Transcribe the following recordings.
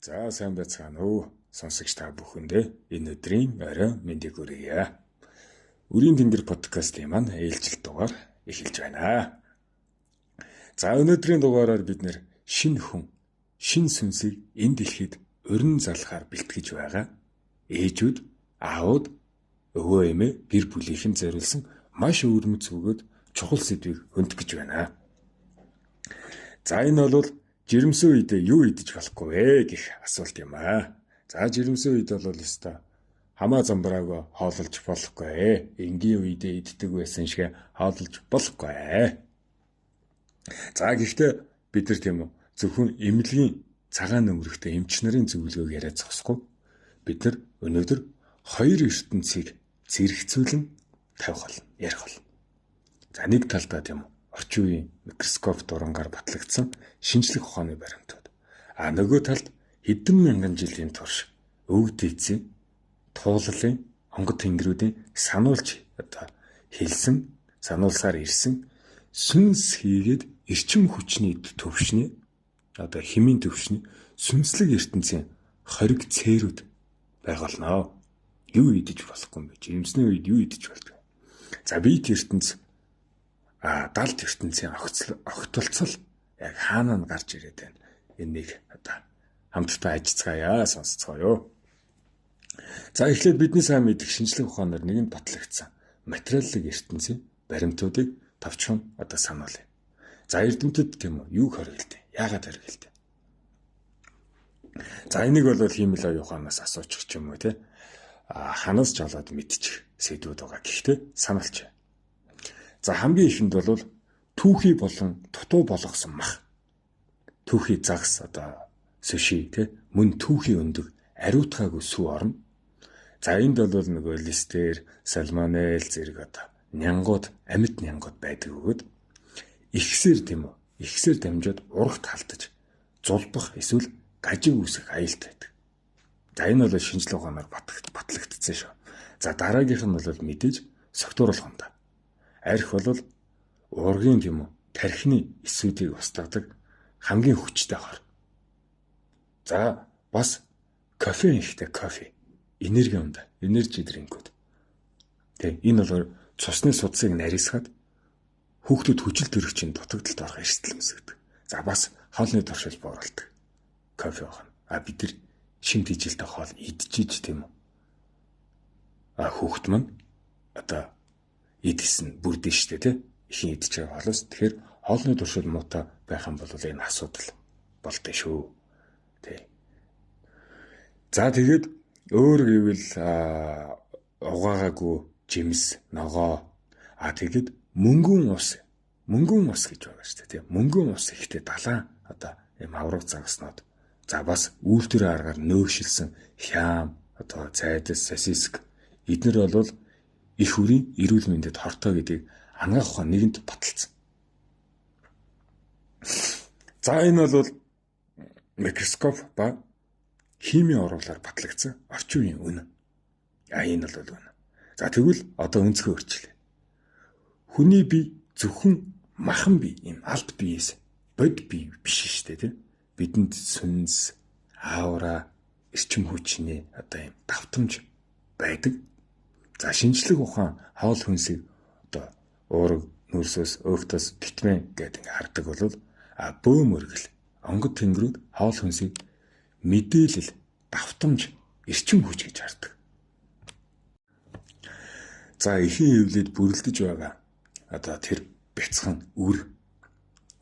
За сайн байцгаана уу? Сонсогч та бүхэндээ энэ өдрийн орой мэндийг хүргье. Үрийн тэнгэр подкастын маань ээлжилт дугаар эхэлж байна. За өнөөдрийн дугаараар бид нэр шинэ хүн, шинэ сүнсийг энэ дэлхийд урин залхаар бэлтгэж байгаа ээжүүд, аауд, өвөө эмээ, гэр бүлийнхэн зориулсан маш өвөрмөц бөгөөд чухал сэдвийг хөндөх гэж байна. За энэ бол жирэмсэн үед юу идэж болохгүй вэ гэх асуулт юм аа. За жирэмсэн үед бол ёстой хамаа замбраагүй хоололж болохгүй. Энгийн үедээ иддэг байсан шиг хоололж болохгүй. За гэхдээ бид нар тийм үү зөвхөн эмнэлгийн цагаан нөмрөгтэй эмч нарын зөвлөгөөг яриа зогсохгүй. Бид нар өнөөдөр хоёр ертөнцийг зэрэгцүүлэн тавих болно, ярих болно. За нэг талдаа тийм үү орчин үеийн микроскоп дурангаар батлагдсан шинжлэх ухааны баримтууд. А нөгөө талд хэдэн мянган жилийн турш өвөг дээдсийн тууллын онгод тэнгэрүүдийн сануулж одоо хэлсэн, сануулсаар ирсэн сүнс хийгээд эрчим хүчний төвшний одоо химийн төвшний сүнслэг ертөнцийн хориг цээрүүд байгуулнаа. Юу идэж болохгүй юм бэ? Жирэмсний үед юу идэж болдог? За биет ертөнц далд ертөнцийн огтолцол яг хаана нь гарч ирээд байна. Энийг одоо хамтдаа ажиллацгаая, сонсцгоё. За эхлээд бидний сайн мэдэх шинжлэх ухаанаар нэгэн батлагдсан материаллык ертөнцийн баримтуудыг товчхон одоо сануулъя. За эрдэмтэд тийм үү юуг хориглодог? Яагаад хориглодог? За энийг бол хиймэл оюун ухаанаас асуучих ч юм уу те. Ханаас ч олоод мэдчих сэдвүүд байгаа. Гэхдээ сануулчих. За хамгийн ихэнд бол түүхий болон дутуу болгосон мах. Түүхий загас одоо суши те мөн түүхий өндөг ариутгаагүй сүү орно. За энд бол нөгөө листер, сальмонел зэрэг одоо нянгууд, амьд нянгууд байдаг өгөөд ихсээр тийм үү ихсээр дамжаад урагт халтаж зулбах эсвэл гажиг үүсэх аюулт байдаг. За энэ бол шинжлэх ухаанаар батлагдсан шүү. За дараагийнх нь бол мэдээж согтууруулах юм да. Арх бол уургийн тийм үү тархины эсүүдийг устгадаг хамгийн хүчтэй хор. За бас кофеин ихтэй кофе энерги юм да. Энержи дринкүүд. Тэ энэ бол цусны судсыг нарийсгаад хүүхдүүд хүчил төрөгчийн дутагдалд орох эрсдэл үүсгэдэг. За бас хоолны туршил бууруулдаг. Кофе уух нь. А бид нар шим тэжилтэй хоол идчихэж тийм үү. А хүүхд маань одоо идсэн бүрдэн штэ тий. Ихэн идэж байгаа хоолоос. Тэгэхээр хоолны туршил муутай байх юм бол энэ асуудал болдсон шүү. Тий. За тэгээд өөр гэвэл угаагаагүй жимс, ногоо. А тэгээд мөнгөн ус. Мөнгөн ус гэж байгаа шүү дээ тий. Мөнгөн ус ихтэй далайн одоо ийм авраг загаснууд. За бас үйлдвэрийн аргаар нөөгшилсэн хяам, одоо цайдас, сосиск эднэр бол их үрийн эрүүл мэндэд хортой гэдгийг анагаах ухаан нэгэнд баталсан. За энэ бол микроскоп ба химийн оруулаар батлагдсан орчин үеийн үнэн. А энэ бол үнэн. За тэгвэл одоо өнцгөө өөрчлөе. Хүний бие зөвхөн махан бие, ийм алт биеэс бод бие биш шүү дээ, тийм. Бидэнд сүнс, аура, эрчим хүчний одоо ийм давтамж байдаг. За шинжлэх ухаан хоол хүнсийг одоо уураг нүүрсөөс өөхтөөс битмэн гэдэг ингээ хардаг бол а бөөм өргөл онгод тэнгэрүүд хоол хүнсийг мэдээлэл давтамж эрчим хүч гэж хардаг. За эхийн хэвлэлд бүрэлдэж байгаа одоо тэр бяцхан үр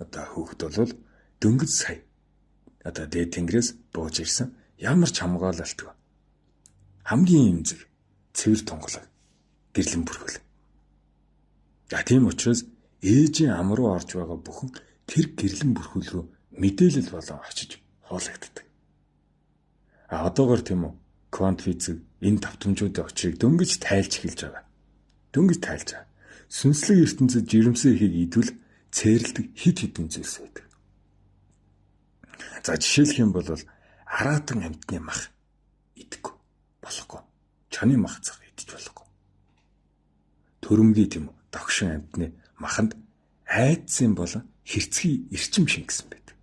одоо хүүхэд бол дөнгөж сая одоо дээд тэнгэрээс бууж ирсэн ямар ч хамгаалалтгүй хамгийн эмзэг цэвэр тунгалаг гэрлэн бүрхэл. За тийм учраас ээжийн ам руу орж байгаа бүхэн тэр гэрлэн бүрхэл рүү мэдээлэл болон очиж хуулагддаг. А одоогор тийм үү квант физик энэ давтамжуудын учрыг дөнгөж тайлж эхэлж байгаа. Дөнгөж тайлж байгаа. Сүнслэг ертөнцид жирэмсэн ихийг идвэл цээрэлдэг хид хідэн зүйлс байдаг. За жишээлх юм бол араатан амьтны мах идэхгүй болохгүй. Чоны мах цах идэж болохгүй. Төрөмгий тийм үү догшин амьтны маханд айдсын болон хэрцгий эрчим шингэсэн байдаг.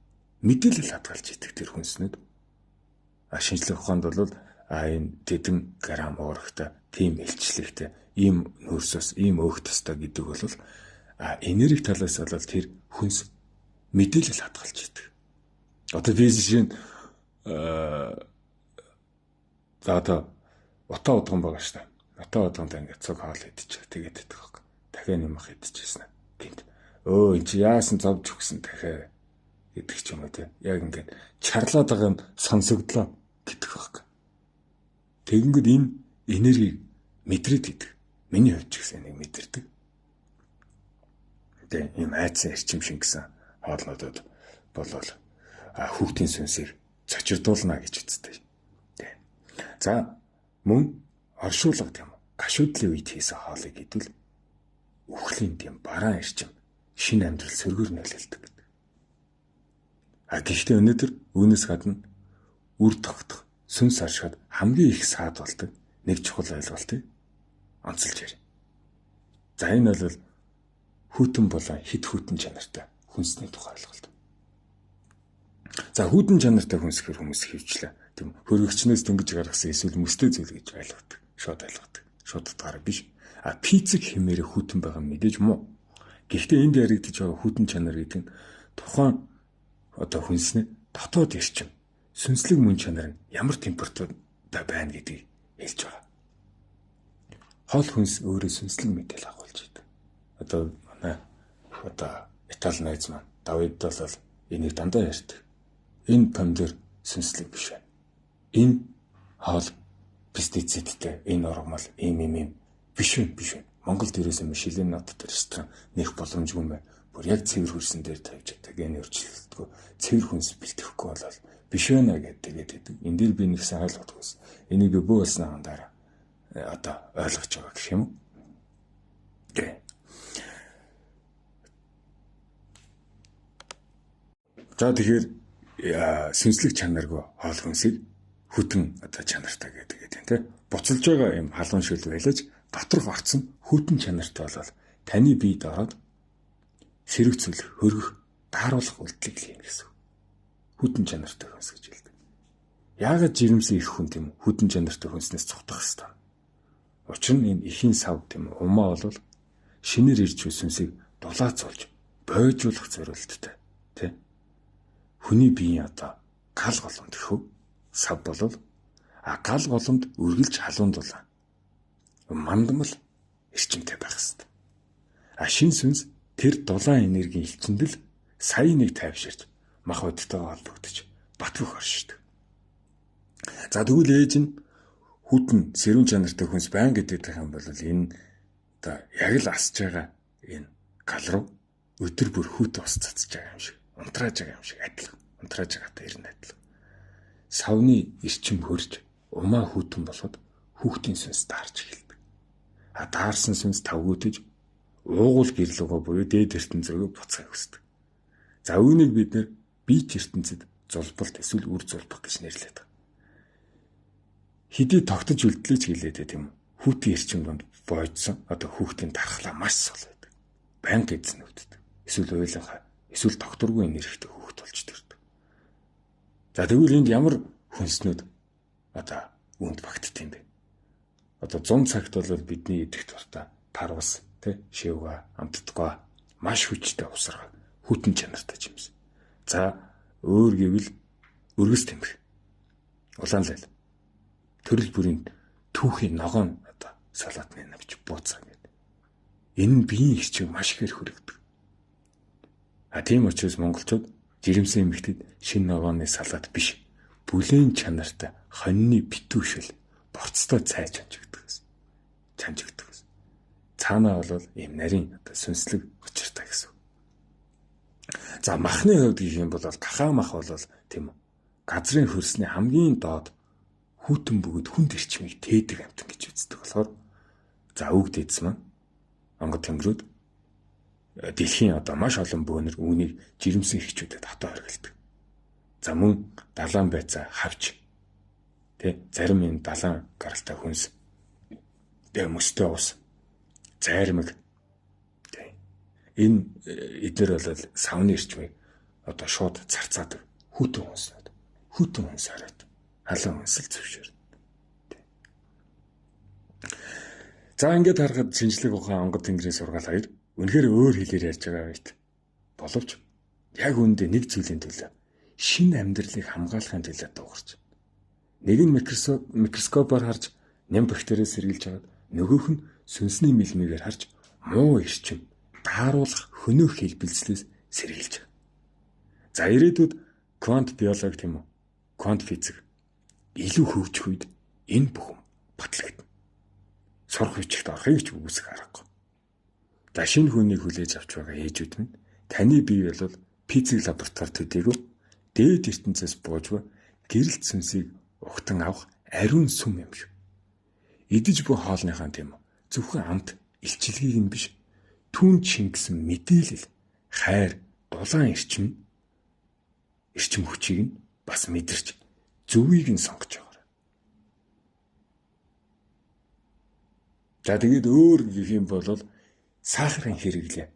Мэдээлэл хадгалж идэх тэр хүнснүүд. Шинжлэх ухаанд бол энэ тэдэн грамм уурагтай, тийм илчлэгтэй, ийм нөөц ус, ийм өөх тустай гэдэг бол энерги талаас бол тэр хүнс мэдээлэл хадгалж идэг. Одоо би жишээ нь за одоо утаа удган байгаа шүү дээ. Утаа удганд ингээд цуг хоол идчих, тэгээд идэх баг. Дахиад нэмэх идчихсэн. Гинт. Өө эн чи яасан зовж өгсөн дахиад гэдэг ч юм уу те. Яг ингээд чарлаад байгаа юм сонсогдлоо гэдэг баг. Тэгэнгүүт энэ энергийг мэдрээд идэг. Миний хувьд ч гэсэн энийг мэдэрдэг. Тэгээ ийм айдсан эрчим шингэсэн хоолнуудад болвол хүүхдийн сүнсийг цочирдуулна гэж үздэг. За мөн оршуулга тийм үү? Гашуудлын үед хийсэн хоолыг идвэл үхлийн тийм бараан эрчим шинэ амьдрал сөргөөр нөлөөлдөг гэдэг. А гэхдээ өнөөдөр үүнээс гадна үр тогтох, сүнс оршиход хамгийн их саад болдог нэг чухал ойлголтыг онцолж ярь. За энэ бол хүйтэн болон хит хүйтэн чанартай хүнсний тухай ойлголт. За хүйтэн чанартай хүнс гэхэр хүмүүс хөвчлээ. Тийм хөргөгчнөөс дөнгөж гаргасан эсвэл мөстэй зүйл гэж ойлгодог. Шууд ойлгодог. Шууд утгаараа биш. А пиццэг хэмээрээ хүйтэн байгаа нь мэдээж муу. Гэхдээ энд яригдж байгаа хүйтэн чанар гэдэг нь тухайн одоо хүнсний дотоод эрчим, сүнслэг мөн чанар нь ямар температуртай байна гэдгийг хэлж байгаа. Хоол хүнс өөрөө сүнслэг мэдээлэл агуулж байдаг. Одоо манай одоо Итали найз маань Давид бол энийг дандаа ярьдаг. Энэ помидор сүнслэг биш байна. Энэ хоол пестицидтэй, энэ ургамал ийм ийм ийм биш вэ, биш вэ. Монголд ерөөсөө Мишелин нотод ресторан нэх боломжгүй юм байна. Бүр яг цэвэр хөрсөн дээр тавьж чаддаг. Энэ өөрчлөлтгүй цэвэр хүнс бэлтгэхгүй болол биш байна гэдэг тэгээд байдаг. Энэ дээр би нэгсэн ойлгодгүй. Энийг би бөө болсны дараа одоо ойлгож байгаа гэх юм уу? Тэ. За тэгэхээр сүнслэг чанаргүй хоол хүнсийг хүтэн одоо чанартай гэдэг юм тий. Буцалж байгаа юм халуун шил байлаж доторх орцсон хүтэн чанартай болол таны биед ороод сэрэгцүүлэх, хөргөх, дааруулах үйлдэлийг хийнэ гэсэн. Хүтэн чанартай хүнс гэж хэлдэг. Яагаад жирэмсэн их хүн тийм хүтэн чанартай хүнснээс цухтах хэвээр. Учир нь энэ эхийн сав тийм умаа бол шинээр ирж буй сүнсийг дулаацуулж, бойжуулах зорилттой тий. Хүний биеийн одоо гал голомт гэхүү сав болол гал голомт үргэлж халуун дулаан мандмал эрчимтэй байх хэвээр. А шин сүнс тэр дулаан энергийн элчинд л сая нэг тайвширч мах бодтойгоо холбогдож бат бөх оршдог. За тэгвэл ээж нь хүтэн сэрүүн чанартай хүнс байна гэдэг юм бол энэ одоо яг л асж байгаа энэ гал руу өдөр бүр хүт ус цацж байгаа юм шиг, унтрааж байгаа юм шиг адилхан. Унтрааж байгаатай ер нь адилхан. Савны эрчим хөрж умаа хүтэн болоход хүүхдийн сүнс даарч эхэлдэг. А даарсан сүнс тавгуутж уугуул гэрлэгөө буюу дээд ертөнц рүү буцахыг хүсдэг. За үүнийг бид нэр бие ертөнцид зулбалт эсвэл үр зулбах гэж нэрлэдэг. Хэдий тогтож үлдлээ ч гэлээ дээ тийм үү. Хүүтийн эрчим донд бойдсон одоо хүүхдийн дархлаа маш сул байдаг. Байнга эзэн өвддөг. Эсвэл уйланхай, эсвэл докторгүй энергитэй хүүхд болж төрдөг. За тэгвэл энд ямар хүнснүүд одоо үүнд багтд юм бэ? Одоо 100 цагт бол бидний идэх дуртай тар ус, тэ, шивга, амттгой, маш хүчтэй усарга, хүтэн чанартай юмс. За өөр гэвэл өргөс тэмх. Улаан лал. Төрөл бүрийн түүхийн ногоон одоо салаатны навч бууцаа гэдэг. Энэ нь биеийн эрчим маш ихээр хүрэгдэг. А тийм учраас монголчууд жирэмсэн эмэгтэйд шинэ ногооны салаат биш, бүлээн чанартай хоньны битүү шил борцтой цай чанжигдаг гэсэн. Чанжигдаг гэсэн. Цаанаа бол ийм нарийн одоо сүнслэг учиртай гэсэн. За махны хувьд гэх юм бол гахаа мах бол тийм үү. Газрын хөрсний хамгийн доод хүйтэн бөгөөд хүнд эрчмийг тээдэг амьтан гэж үздэг болохоор за үг дээдс маань онгод тэнгэрүүд дэлхийн одоо маш олон бөөнөр үүнийг жирэмсэн эхчүүдэд хатаа хоригддаг. За мөн далаан байцаа хавч тэ зарим энэ далаан гаралтай хүнс тэ мөстэй ус зайрмаг тэ энэ эднэр бол савны эрчмийг одоо шууд царцаадаг хүйтэн хүнснүүд хүйтэн хүнс хараад. Халуун хүнсэл зөвшөөрнө. За ингээд харахад шинжлэх ухаан, онгод тэнгэрийн сургаал хоёр үнэхээр өөр хэлээр ярьж байгаа байт. Боловч яг үүндээ нэг зүйлийн төлөө шинэ амьдралыг хамгаалахын төлөө дуугарч. Нэг нь микроскопоор харж ням бактериас сэргийлж хагаад нөгөөх нь сүнсний мэлмигээр харж муу эрчим тааруулах хөнөөх хэлбэлзлээс сэргийлж байгаа. За ирээдүйд квант биологи тийм үү? Квант физик илүү хөгжих үед энэ бүхэн батлагдана. Сурах бичигт орохыг ч үгүйсэх аргагүй. За шинэ хүнийг хүлээж авч байгаа ээжүүд минь таны бие бол физик лаборатори төдийгүй дээд ертөнцөөс бууж буй гэрэлт сүнсийг угтан авах ариун сүм юм шүү. Идэж буй хоолныхаа тийм үү зөвхөн амт илчилгээг нь биш түүнд шингэсэн мэдээлэл, хайр, дулаан эрчим хүчийг нь бас мэдэрч зөвийг нь сонгож байгаа. За тэгээд өөр гэх юм бол сахарын хэрэглээ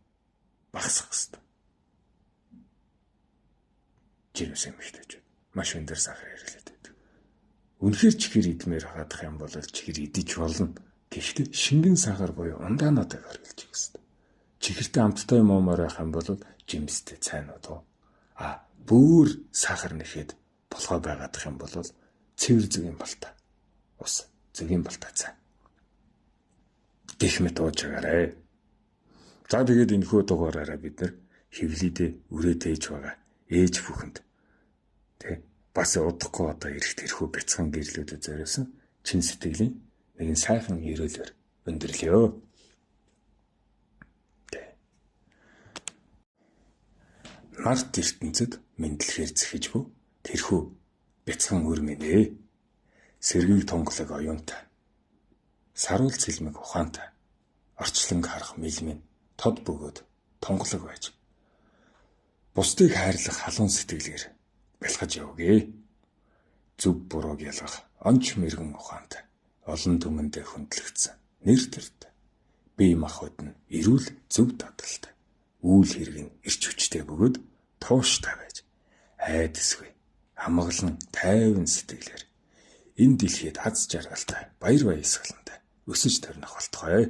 багасгах хэрэгтэй. Жирэмсэн эмэгтэйчүүд маш өндөр сахар хэрэглээд байдаг. Үнэхээр чихэр идмээр хаадах юм бол чихэр идэж болно. Гэхдээ шингэн сахар буюу ундаануудыг хэрэглэж өгөх хэрэгтэй. Чихэртэй амттай юм уумаар байх юм бол жимстэй цайнууд уу. А бүр сахар нэхэд болохоо байгаадах юм бол цэвэр зөгийн балта. Ус зөгийн балта цай. Гэх мэт ууж байгаарэ. За тэгээд энэхүү дугаараараа бид нар хевлийдээ үрээ тээж байгаа ээж бүхэнд тэ бас удахгүй одоо ирэх тэрхүү бяцхан гэрлүүдэд зориулсан чин сэтгэлийн нэгэн сайхан ерөөлөөр өндөрлөё. Тэ. Нарт ертөнцид мэдлэхээр зэхэж буй тэрхүү бяцхан үр минь ээ. Сэргийг тунгалаг оюунтай. Саруул цэлмэг ухаантай. Орчлонг харах мэлмэн тод бөгөөд тунгалаг байж. Бусдыг хайрлах халуун сэтгэлээр бялхаж явгээ. Зөв бурууг ялгах онч мэрэгэн ухаантай. Олон түмэндээ хүндлэгдсэн нэр төртэй. Бие махбод нь эрүүл зөв дадалтай. Үйл хэрэг нь эрч хүчтэй бөгөөд тууштай байж. Айдасгүй хамгаалан тайван сэтгэлээр энэ дэлхийд аз жаргалтай баяр баясгалантай өсөж төрнөх болтугай.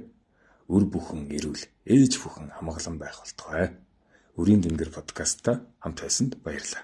Үр бүхэн эрүүл, ээж бүхэн хамгаалан байх болтугай. Үрийн тэнгэр подкастта хамт байсанд баярлалаа.